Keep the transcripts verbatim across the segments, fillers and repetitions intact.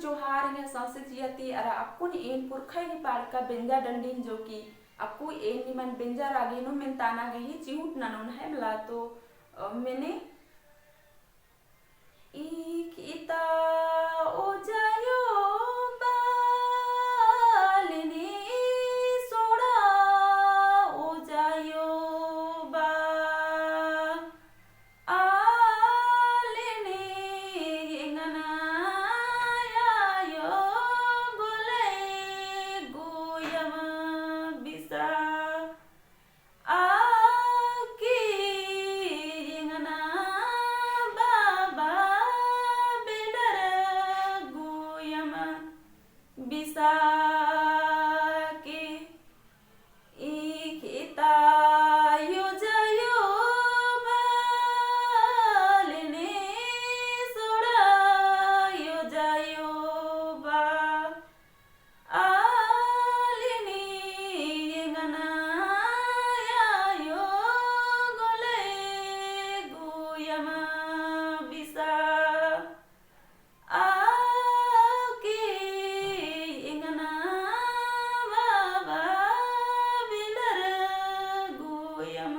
जोहार, एंग्है सौंसे जिया ती अरा अक्कुन एन पुरखा गही पाड़का बेंजा डंडिन जो कि अक्कु एन निमन बेंजा रागे नू मेन्ताना गही चिहुट ननोन है मला तो, अ, मेने ईख इता ओजायो बालिनी सोड़ा ओजायो बा आलिनी एंगना आयो गोलई गुयम बिसा आकी एंगना बाबा बेलर गुयम बिसा के ईख इता ओजायो बालिनी सोड़ा ओजायो बा आलिनी एंगना आयो गोलई गुयम बिसा आकी एंगना बाबा बेलर गुयम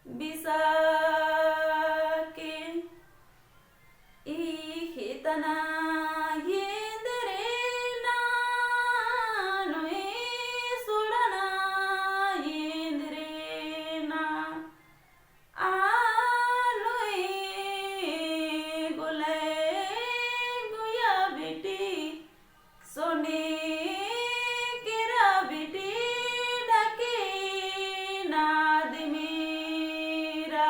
बिसा के ईख इतना एन्देरे ना नोए सोड़ना एन्देरे ना आनुई गोलई गुया बेटी सोने केरा बेटी ढके नाद मेरा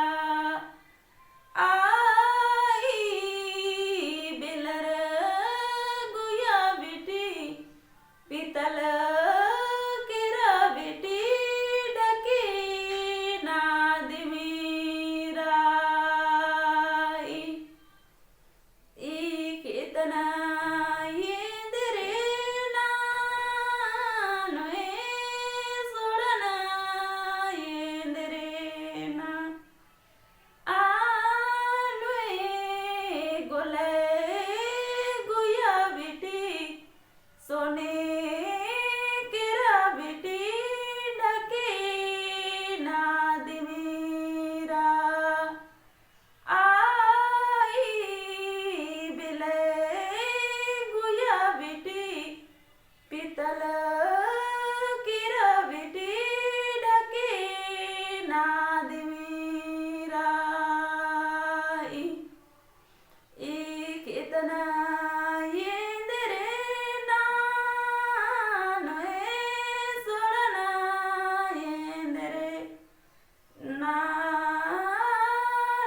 आई बेलर गुया बेटी पीतल केरा बेटी ढके नाद मेरा ई। ईख इतना एन्देरे ना नोए सोड़ना एन्देरे ना आनुई गोलई गुया बेटी सोने केरा बेटी ढके नाद मेरा आई बेलई गुया बेटी पीतल केरा बेटी ढके नाद मेरा ई। ईख इतना एन्देरे ना नोए सोड़ना एन्देरे ना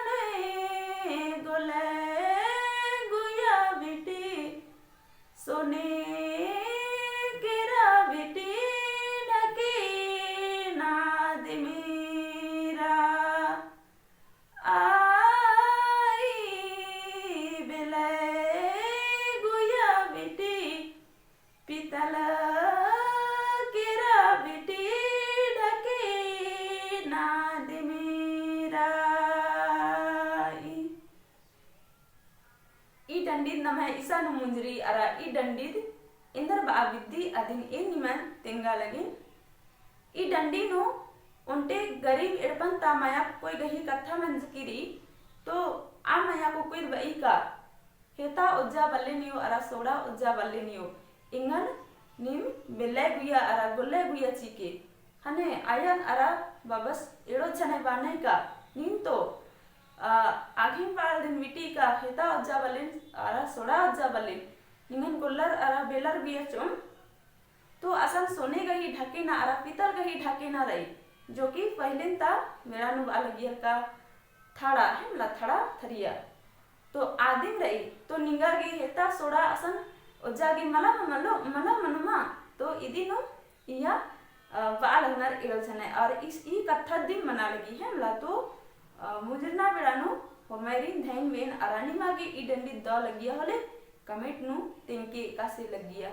नोए गोलई गुया बेटी सोने केरा बेटी ढके नाद मेरा आई बेलई गुया बेटी पीतल केरा बेटी ढके नाद मेरा ई। ई डंडीद नम्है इसा नू मुंजरी अरा ई डंडीद एन्देर बआ बिद्दी अदिन एन निमन तेंगा लगिन। ई डंडी नू ओन्टे गरीब एड़पन ता मया कोई गही कत्था मंजकी रई, तो आ मया कोकोइद बई का हेता ओज्जा बल्ले नियो अरा सोड़ा ओज्जा बल्ले नियो। एंगन नीम बेल्लै गुइया अरा गोल्लै गुइया चिके। ख़ने आयन अरा बबस एड़ो झने बानय का नीम तो, आ, आघिम बाल दिन बिटी का हेता ओज्जा बल्लिन अरा सोड़ा ओज्जा बल्लिन। निंगन गोल्लर अरा बेलर गुइया चोम। तो असन सोने गही ढकेना अरा पीतल गही ढकेना रई, जो कि पहिलेन ता मेड़ा नू बआ लगियर का थड़ा, हेमला थड़ा थरिया। तो आदिम रई, तो निंगा गे हेता सोड़ा असन ओज्जा गे मला मनो, मला मनुमा, तो इदी नू इया, अ, बआ लगनर एड़ो झने। और इस, ई कत्था दिम मना लगी हेमला, तो, अ, मुंजरना बेड़ा नू होरमैरिन धैन बेन अरा निमा गे ई डंडी दव लगिया होले, comment नू तेंगके एकासे लगिया।